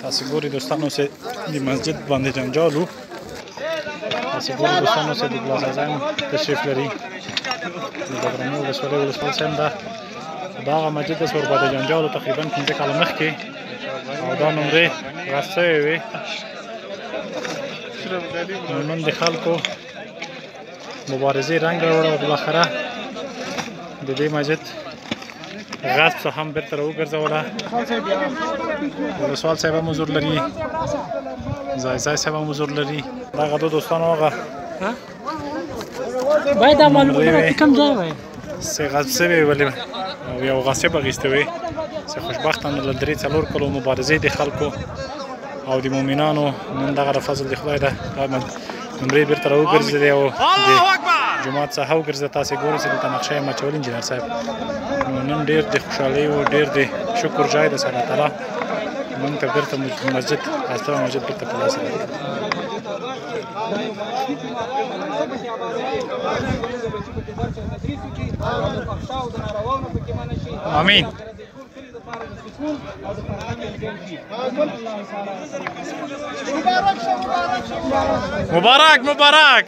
تاسو ګورئ دوستانو چې د مسجد باندې جنجال و. تاسو ګورئ دوستانو چې د ګلاس اعظم تشریف لري، د بګرامي ولسوالۍ ولسوال صاحب ده. دا هغه مسجد ده چې ورباندې جنجال و تقریبا 5 کاله مخکې، او دا نمرې غصب شوې وې. نن د خلکو مبارزې رنګ راوړ او بالاخره د دې مسجد غصب څخه هم بېرته راوګرځوله. ولسوال صاحب هم حضور لري، ځای صاحب هم حضور لري. دغه دوه دوستانو هغه باید دا معلومه کوم ځای وای چې غصب شوی ولې او یو غصب اخیستی وي، چې خوشبختانه له 3-4 کلو مبارزې د خلکو او د مؤمنانو نن دغه فضل د خدای ده نمرې بېرته راوګرځېدې او د جومات څخه وګرځېده. تاسې ګورئ چې دلته نقشه یې مچولې انجینر صاحب. نو نن ډېر د خوشحالۍ او ډېر د شکر ځای ده چې الله تعالی موږ ته بېرته مسجد اصله مسجد بېرته په لاس راکړ. آمین. مبارک مبارک.